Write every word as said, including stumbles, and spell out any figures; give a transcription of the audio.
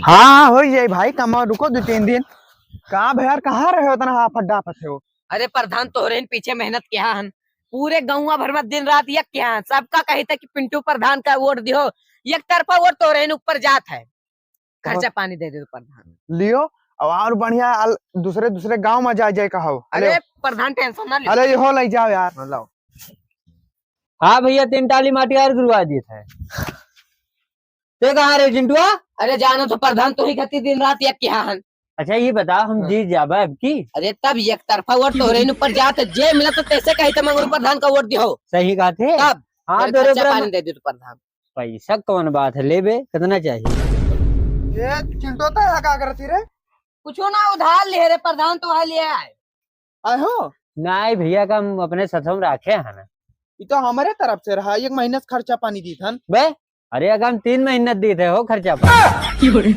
हाँ, होइ जाई भाई, कमा, रुको दो तीन दिन। का भैया, कहाँ रहे हो, इतना हाफत डाफत है हो? अरे प्रधान, तोहरे पीछे मेहनत किहा हन, पूरे गौवा भर में दिन रात एक किहा हन, सबका कही था कि पिंटू प्रधान का वोट दिहो, एक तरफा वोट तोहरे ऊपर जात है। खर्चा पानी दे दे तो प्रधान। लियो, अब और बढ़िया आल-, दूसरे, दूसरे गांव में जाए, जाए कहो। अरे लियो। प्रधान, टेंशन ना ले। अरे, ये हो, ले जाओ यार। हाँ, लाओ। हाँ भैया, तीन टाली माटी और गुरुआ दी थे। ते कहाँ रे चिंटुआ? अरे, जानो तो प्रधान, तोही खातिर दिन रात एक किहा हन। अच्छा, ये बता, हम हाँ। जीत जाबे अब की? अरे, तब एक तरफा वोट तोहरे ऊपर जात, जे मिला तो तैसे कही तो मंगरू प्रधान का वोट दिहो। सही कहा थे। तब हाँ, अरे, तो रे खर्चा प्रधान। पानी दे दे तो प्रधान। पैसा कौन बात है, लेबे, कितना चाहिए? ये चिंटू, तो यहाँ का करती रे? कुछ ना, उधार ले रे प्रधान, तो वहाँ ले आए। आए हो? नहीं भैया, का हम अपने सथम रखे हैं ना। ये तो हमारे तरफ से रहा, एक महीना से खर्चा पानी दी थन। बे, अरे, अगर हम तीन महीना दी थे हो खर्चा पानी।